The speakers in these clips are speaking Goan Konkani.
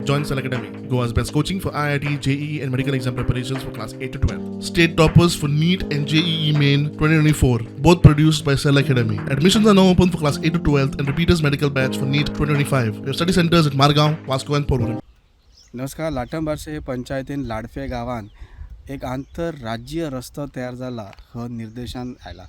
Join Cell Academy, Goa's best coaching for IIT, JEE, and medical exam preparations for class 8 to 12. State toppers for NEET and JEE Main 2024, both produced by Cell Academy. Admissions are now open for class 8 to 12 and repeaters medical batch for NEET 2025. We have study centers at Margaon, Vasco, and Porvorim. नमस्कार. लाटंबारशे हे पंचायतीन लाडफे गांवान एक आंतरराज्यीय रस्तो तयार जाला हो निर्देशान आयला.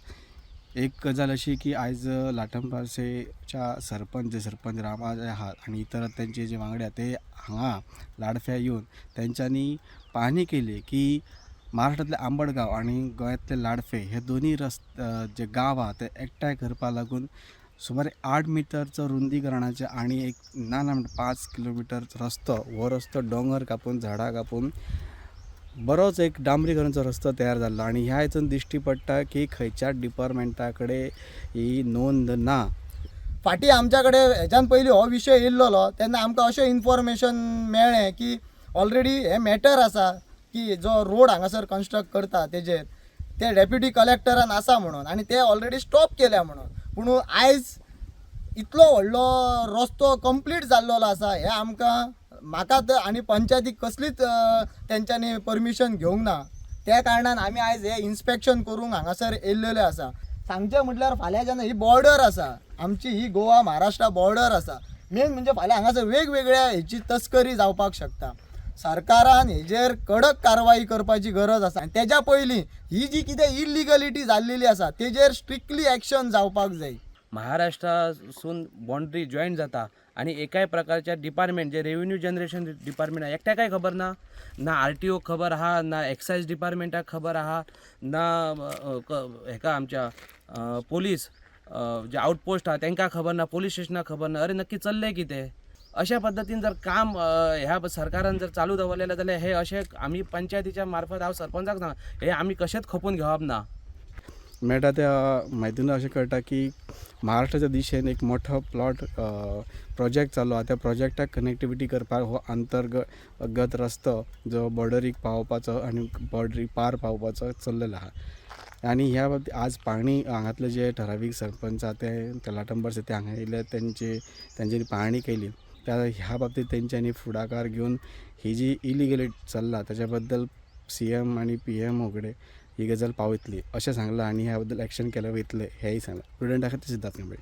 एक गजाल अशी की आयज लाटंबारशेच्या सरपंच, जे सरपंच रामा जे आहात आनी इतर तेंचे जे वांगडी आहात, ते हांगा लाडफ्या येवन तेंच्यांनी पाहणी केली की महाराष्ट्रातले आंबडगांव आनी गोंयांतले लाडफे हे दोनी जे गांव आहा ते एकठांय करपा लागून सुमारे 8 मिटरचो रुंदीकरणाचे आनी एक ना ना म्हणटा 5 किलोमिटर रस्तो, हो रस्तो दोंगर कापून, झाडां कापून बरोच एक डांबरीकरणाचो रस्तो तयार जाल्लो. आनी ह्या हितून दिश्टी पडटा की खंयच्याच डिपार्टमेंटा कडेन ही नोंद ना. फाटीं आमच्या कडेन हेज्यान पयलीं हो विशय येयल्लो तेन्ना आमकां अशें इन्फॉर्मेशन मेळ्ळें की ऑलरेडी हें मॅटर आसा की जो रोड हांगासर कन्स्ट्रक्ट करता तेजेर ते डेप्युटी कलेक्टरान आसा म्हणून आनी ते ऑलरेडी स्टॉप केल्या म्हणून. पूण आयज इतलो व्हडलो रस्तो कंप्लीट जाल्लो आसा, हें आमकां, म्हाका तर आनी पंचायतीक कसलीच तेंच्यांनी परमिशन घेवंक ना. त्या कारणान आमी आयज हें इन्स्पेक्शन करूंक हांगासर येयल्लेले आसा. सांगचें म्हटल्यार फाल्यां जेन्ना ही बॉर्डर आसा आमची, ही गोवा महाराष्ट्रा बॉर्डर आसा, मेन म्हणजे फाल्यां हांगासर वेगवेगळ्या हेची तस्करी जावपाक शकता. सरकारान हेजेर कडक कारवाई करपाची गरज आसा आनी तेज्या पयलीं ही जी कितें इलिगलिटी जाल्लेली आसा तेजेर स्ट्रिक्टली एक्शन जावपाक जाय. महाराष्ट्रासून बाउंड्री जॉईन जाता आणि एकाय प्रकारच्या डिपार्टमेंट, जे रेव्हेन्यू जनरेशन डिपार्टमेंट आहा, एकट्याकय खबर ना. ना आरटीओक खबर आहा, ना एक्सायज डिपार्टमेंटाक खबर आहा, ना हेका आमच्या पोलीस जे आउटपोस्ट आहा तांकां खबर ना, पोलीस स्टेशनाक खबर ना. अरे, नक्की चल्लें कितें? अशा पद्दतीन जर काम ह्या सरकारान जर चालू दवरलेलें जाल्यार हे अशें आमी पंचायतीच्या मार्फत, हांव सरपंचाक सांग, हे आमी कशेंच खपोवन घेवप ना. मेळटा त्या म्हायतीन अशें कळटा की महाराष्ट्राच्या दिशेन एक मोठो प्लॉट प्रोजेक्ट चालू आहा. त्या प्रोजेक्टाक कनेक्टिविटी करपाक हो अंतर्गत रस्तो जो बॉर्डरीक पावोवपाचो आनी बॉर्डरी पार पावपाचो चल्लेलो आहा. आनी ह्या बाबतींत आज पाणी हांगातले जे ठरावीक सरपंच आहा ते लाटंबारसे, ते हांगा येयले, तेंच्यांनी पाहणी केली. त्या ह्या बाबतींत तेंच्यांनी फुडाकार घेवन ही जी इलिगली चल्ला ताच्या बद्दल सीएम आनी पीएमओ कडेन ही गजाल पावयतली अशें सांगलां आनी ह्या बद्दल एक्शन केलें वयतलें हेंय सांगलां. प्रुडंटा खातीर सिद्धार्थ कांबळे.